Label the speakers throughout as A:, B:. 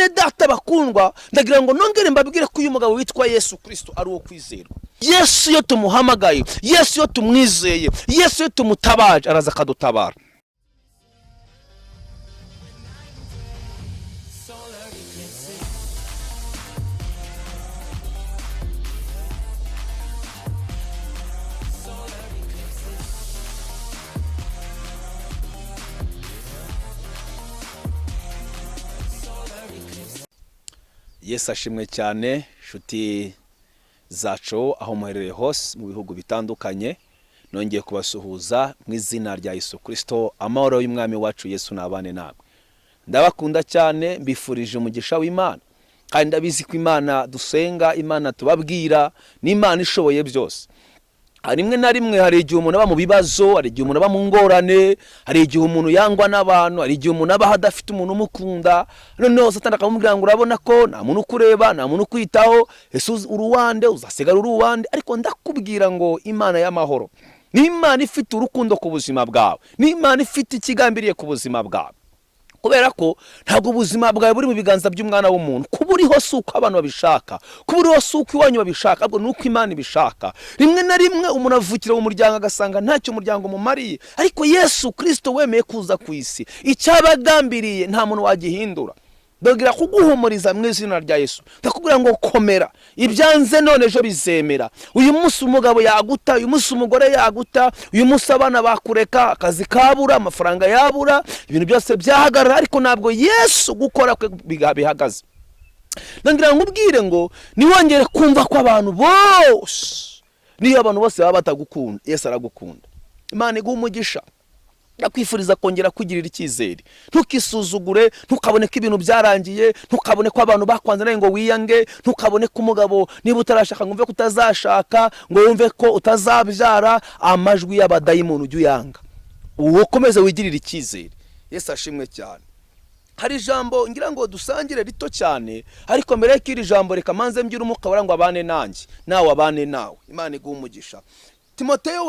A: Bene data bakundwa, ndagira ngo nongere mbabwire ko uyu mugabo witwa Yesu Kirisito ari uwo kwizerwa. Yesu iyo tumuhamagaye, Yesu iyo tumwizeye, Yesu iyo tumutabaje, araza akadutabara.
B: Solar eclipses. Solar eclipses. Solar eclipses.
A: Yesu ashimwe cyane, nshuti zacu aho muherereye hose mu bihugu bitandukanye. Nongeye kubasuhuza mu izina rya Yesu Kirisito. Amahoro y'umwami wacu Yesu nabane namwe. Ndabakunda cyane, mbifurije umugisha w'Imana, kandi ndabizi ko Imana dusenga, Imana tubabwira, ni Imana ishoboye byose. Rimwe na rimwe hari igihe umuntu aba mu bibazo, hari igihe umuntu aba mu ngorane, hari igihe umuntu yangwa n'abantu, hari igihe umuntu abaho adafite umuntu umukunda. Noneho Satani akamubwira ngo urabona ko nta muntu ukureba, nta muntu ukwitaho, ese uri uwande, uzasigara uri uwande? Ariko ndakubwira ngo Imana y'amahoro ni Imana ifite urukundo ku buzima bwawe, ni Imana ifite ikigambiriye ku buzima bwawe, kubera ko ntabwo ubuzima bwawe buri mu biganza by'umwana w'umuntu. Kuba uriho si uko abantu babishaka, kuba uriho si uko iwanyu babishaka, ahubwo ni uko Imana ibishaka. Rimwe na rimwe umuntu avukira mu muryango agasanga ntacyo umuryango umumariye, ariko Yesu Kirisito wemeye kuza ku isi, icyabagambiriye nta muntu wagihindura. Ndongera kuguhumuriza mu izina rya Yesu, ndakubwira ngo komera, ibyanze none ejo bizemera. Uyu munsi umugabo yaguta, uyu munsi umugore yaguta, uyu munsi abana bakureka, akazi kabura, amafaranga yabura, ibintu byose byahagarara, ariko ntabwo Yesu gukora kwe bihagaze. Ndagira ngo ubwire ngo ntiwongere kumva ko abantu bose, niyo abantu bose baba batagukunda, Yesu aragukunda. Imana iguha umugisha. Ndakwifuriza kongera kwigirira icyizere. Ntukisuzugure, ntukabone ko ibintu byarangiye, ntukabone ko abantu bakwanze nawe ngo wiyange, ntukabone ko umugabo niba utarashaka ngo wumve ko utazashaka, ngo wumve ko utazabyara. Amajwi y'abadayimoni ujye uyanga, uwo ukomeze wigirire icyizere. Yesu ashimwe cyane. Hari ijambo ngira ngo dusangire rito cyane, ariko mbere y'uko iri jambo reka manze mbyire umwuka wera ngo abane nanjye, nawe abane nawe. Imana iguhe umugisha. Timoteyo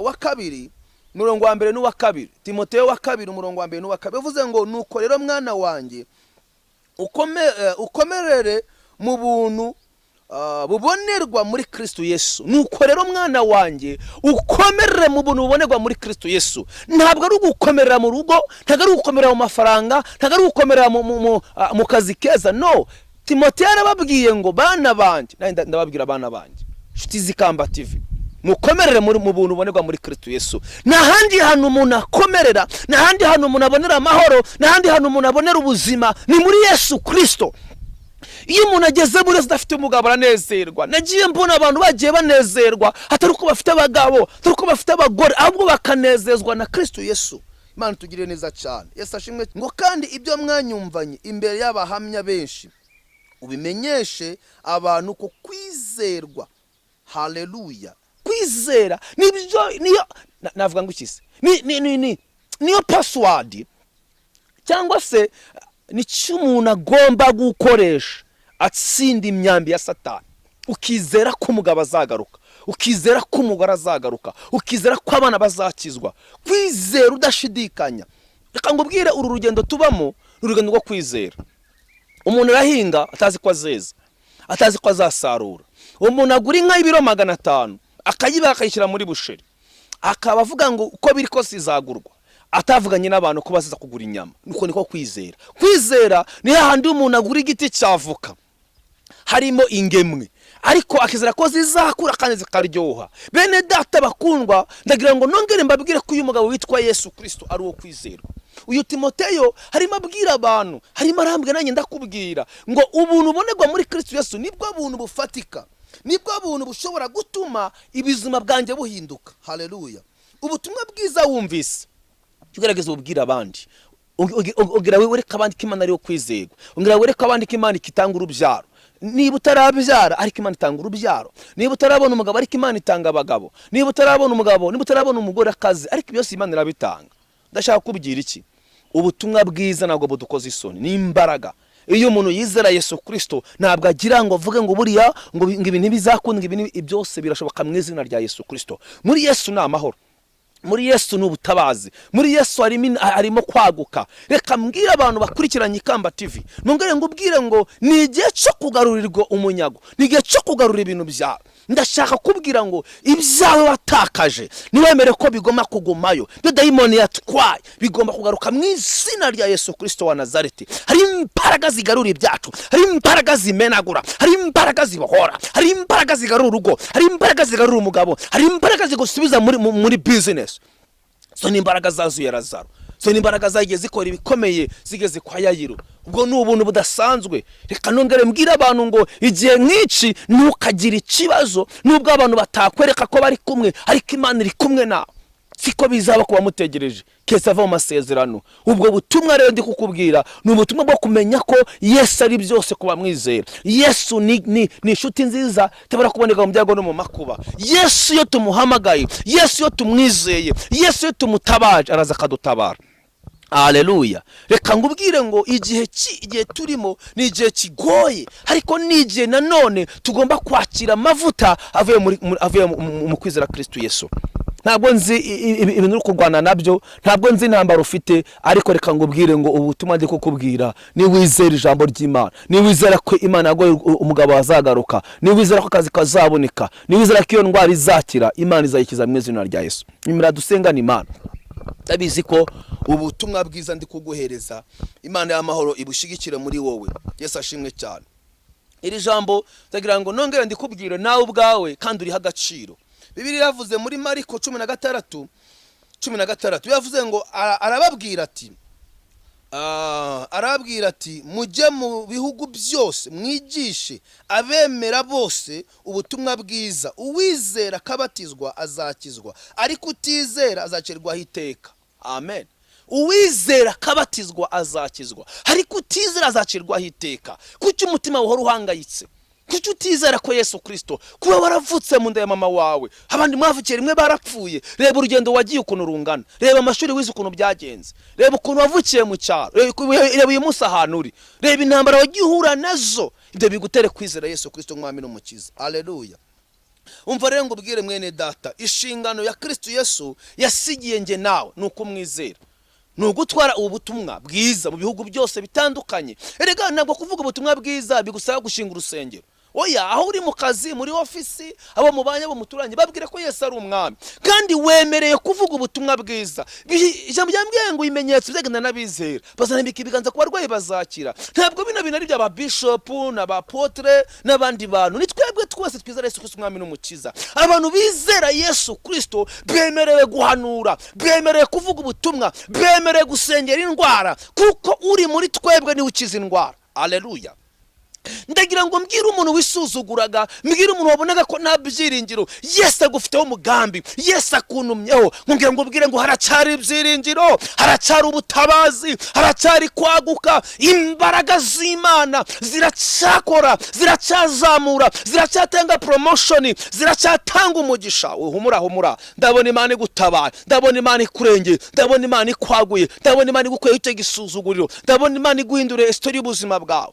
A: wa kabiri umurongo wa mbere n'uwa kabiri. Timoteyo wa kabiri umurongo wa mbere n'uwa kabiri bivuze ngo nuko rero mwana wanjye ukomerere mu buntu bubonerwa muri Kristo Yesu. Nuko rero mwana wanjye ukomerere mu buntu bubonerwa muri Kristo Yesu. Ntabwo ari ugukomerera mu rugo, ntabwo ari ugukomerera mu mafaranga, ntabwo ari ugukomerera mu kazi keza. No, Timoteyo yarababwiye ngo bana banjye, nanjye ndababwira abana banjye, nshuti z'Ikamba TV, mukomerere mu buntu bubonerwa muri Kristo Yesu. Nta handi hantu umuntu akomerera, nta handi hantu umuntu abonera amahoro, nta handi hantu umuntu abonera ubuzima, ni muri Yesu Kristo. Iyo umuntu ageze muri Yesu adafite umugabo aranezerwa. Nagiye mbona abantu bagiye banezerwa atari uko bafite abagabo, atari uko bafite abagore, ahubwo bakanezezwa na Kristo Yesu. Imana itugirire neza cyane. Yesu ashimwe. Ngo kandi ibyo mwanyumvanye imbere y'abahamya benshi ubimenyeshe abantu ko kwizerwa. Haleluya. Kwizera nibyo, niyo navuga ngo iki se? Ni niyo password cyangwa se nicyo umuntu agomba gukoresha atsinda imyambi ya Satani. Ukizera ko umugabo azagaruka, ukizera ko umugore azagaruka, ukizera ko abana bazakizwa. Kwizera udashidikanya. Reka ngubwire, uru rugendo tubamo ni urugendo rwo kwizera. Umuntu arahinga atazi ko azeza, atazi ko azasarura. Umuntu agura inka y'ibiro 500 akayibaha akayishyira muri busheri, akaba avuga ngo uko biri kose izagurwa, atavuganye n'abantu ko bazaza kugura inyama. Nuko niko kwizera. Kwizera ni hahandi umuntu agura igiti cya avoka harimo ingemwe, ariko akizera ko zizakura kandi zikaryoha. Bene data bakundwa, ndagira ngo nongere mbabwire ko uyu mugabo witwa Yesu Kristo ari uwo kwizerwa. Uyu Timoteyo harimo abwira abantu, harimo arambwira nanjye ndakubwira ngo ubuntu bubonerwa muri Kristo Yesu nibwo buntu bufatika, nibwo buntu bushobora gutuma ubuzima bwanjye buhinduka. Haleluya. Ubutumwa bwiza wumvise, jya ugerageza ububwire abandi. Ongera wereke abandi ko Imana ariyo kwizerwa. Ongera wereke abandi ko Imana itanga urubyaro. Niba utarabyara ariko Imana itanga urubyaro. Niba utarabona umugabo ariko Imana itanga abagabo. Niba utarabona umugabo, niba utarabona umugore akazi, ariko byose Imana irabitanga. Ndashaka kukubwira iki? Ubutumwa bwiza ntabwo budukoza isoni, ni imbaraga. Iyo umuntu yizera Yesu Kristo ntabwo agira ngo avuge ngo buriya ngo ibi ntibizakunda, ngo ibi ni-, byose birashoboka mu izina rya Yesu Kristo. Muri Yesu ni amahoro. Muri Yesu ni ubutabazi, muri Yesu harimo kwaguka. Reka mbwire abantu bakurikiranye Ikamba TV, nongere ngo ubwire ngo ni igihe cyo kugarurirwa umunyago, ni igihe cyo kugarura ibintu byawe. Ndashaka kubwira ngo ibyawe watakaje ntiwemere ko bigomba kugumayo. Ibyo dayimoni yatwaye bigomba kugaruka mu izina rya Yesu Kirisito wa Nazareti. Hari imbaraga zigarura ibyacu, hari imbaraga zimenagura, hari imbaraga zibohora, hari imbaraga zigarura urugo, hari imbaraga zigarura umugabo, hari imbaraga zigusubiza muri bizinesi. Zo ni imbaraga zazuye Lazaro, zo ni imbaraga zagiye zikora ibikomeye zigeze kwa Yayiro. Ubwo ni ubuntu budasanzwe. Reka nongere mbwire abantu ngo igihe nk'iki ntukagire ikibazo, nubwo abantu batakwereka ko bari kumwe, ariko Imana iri kumwe nawe. Siko bizaba ku bamutegereje kese ava mu masezerano. Ubwo butumwa rero ndi kukubwira ni ubutumwa bwo kumenya ko Yesu ari byose ku bamwizera. Yesu ni inshuti nziza itabura kuboneka mu byago no mu makuba. Yesu iyo tumuhamagaye, Yesu iyo tumwizeye, Yesu iyo tumutabaje, araza akadutabara. Aleluya! Reka ngubwire ngo igihe turimo ni igihe kigoye, ariko ni igihe nanone tugomba kwakira amavuta avuye mu kwizera Kristo Yesu. Ntabwo nzi ibintu uri kurwana nabyo, ntabwo nzi intambara ufite, ariko reka ngubwire ngo ubutumwa ndi kukubwira, niwizera ijambo ry'Imana, niwizera ko Imana yaguhaye umugabo azagaruka, niwizera ko akazi kazaboneka, niwizera ko iyo ndwara izakira, Imana izayikiza mu izina rya Yesu. Nimera dusengane Imana. Ndabizi ko ubutumwa bwiza ndi kuguhereza, Imana y'amahoro ibushyigikire muri wowe. Yesu ashimwe cyane. Iri jambo ndagira ngo nongere ndikubwire nawe ubwawe kandi uriho agaciro. Bibiliya yavuze muri Mariko 16 16, yavuze ngo arababwira ati: "Mujye mu bihugu byose, mwigishe abemera bose ubutumwa bwiza. Uwizera akabatizwa azakizwa, ariko utizera azacirwaho iteka." Amen. Uwizera akabatizwa azakizwa, ariko utizera azacirwaho iteka. Kuki umutima uhora uhangayitse? Kuki utizera ko Yesu Kirisito, kuba waravutse mu nda ya mama wawe, abandi mwavukiye rimwe barapfuye? Reba urugendo wagiye ukuntu rungana, reba amashuri wize ukuntu byagenze, reba ukuntu wavukiye mu cyaro, reba uyu munsi ahantu uri, reba intambara wagiye uhura nazo. Ibyo bigutere kwizera Yesu Kirisito nk'Umwami n'Umukiza. Aleluya! Umva rero ngo ubwire mwene data, inshingano ya Kristo Yesu yasigiye nge nawe ni ukumwizera, ni ugutwara ubu butumwa bwiza mu bihugu byose bitandukanye. Erega ntabwo kuvuga ubutumwa bwiza bigusaba gushinga urusengero. Oya, aho uri mu kazi, muri ofisi, abo mubanye, abo muturanye, babwire ko Yesu ari Umwami, kandi wemereye kuvuga ubutumwa bwiza. Ijambo ryambwiye ngo ibimenyetso byagenda n'abizera, bazanambika ibiganza ku barwayi bazakira. Ntabwo bino bintu ari iby'aba bishopu n'abapotre n'abandi bantu, ni twebwe twese twizera Yesu Kristo Umwami n'Umukiza. Abantu bizera Yesu Kristo bemerewe guhanura, bemerewe kuvuga ubutumwa, bemerewe gusengera indwara, kuko uri muri twebwe niwe ukiza indwara. Aleluya! Ndagira ngo mbwire umuntu wisuzuguraga, mbwire umuntu wabonaga ko nta byiringiro, Yesu agufiteho umugambi, Yesu akuntumyeho nkubwira ngo ubwire ngo haracyari ibyiringiro, haracyari ubutabazi, haracyari kwaguka. Imbaraga z'Imana ziracyakora, ziracyazamura, ziracyatanga promotion, ziracyatanga umugisha. Humura, humura, ndabona Imana igutabaye, ndabona Imana ikurengeye, ndabona Imana ikwaguye, ndabona Imana igukuyeho icyo gisuzuguriro, ndabona Imana iguhinduriye story y'ubuzima bwawe.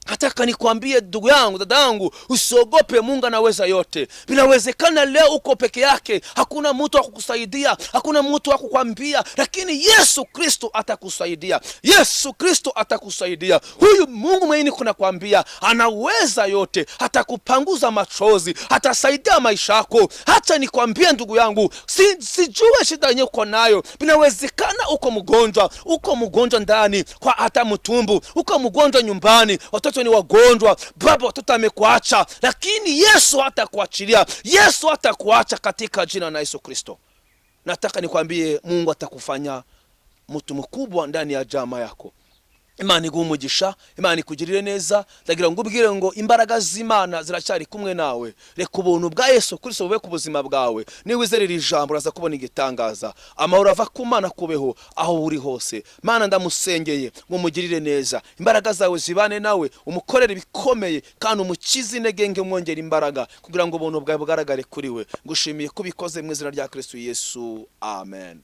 A: Nataka nikwambie ndugu yangu, dada yangu, usiogope. Mungu anaweza yote. Vinawezekana leo uko peke yake, hakuna mtu wa kukusaidia, hakuna mtu wa kukwambia, lakini Yesu Kristo atakusaidia. Yesu Kristo atakusaidia. Huyu Mungu mwenyewe kunakwambia anaweza yote, atakupanguza machozi, atasaidia maisha yako. Hata nikwambie ndugu yangu, sijue shida yenyewe uko nayo. Vinawezekana uko mgonjwa, uko mgonjwa ndani kwa hata mtumbu, uko mgonjwa nyumbani, watoto ni wagonjwa, baba watoto amekuacha, lakini Yesu hatakuachilia, Yesu hatakuacha katika jina la Yesu Kristo. Nataka nikwambie Mungu atakufanya mtu mkubwa ndani ya jamaa yako. Imana iguhe umugisha, Imana ikugirire neza. Ndagira ngo ubwire ngo imbaraga z'Imana ziracyari kumwe nawe. Reka ubuntu bwa Yesu Kristo bube ku buzima bwawe. Niba wizera iri jambo, uraza kubona igitangaza. Amahoro ava ku Mana kubeho aho uri hose. Mana, ndamusengeye ngo mugirire neza, imbaraga zawe zibane nawe, umukorere ibikomeye kandi umukize intege nke, umwongere imbaraga kugira ngo ubuntu bwawe bugaragare kuri we. Ngushimiye ko ubikoze mu izina rya Kristo Yesu, amen.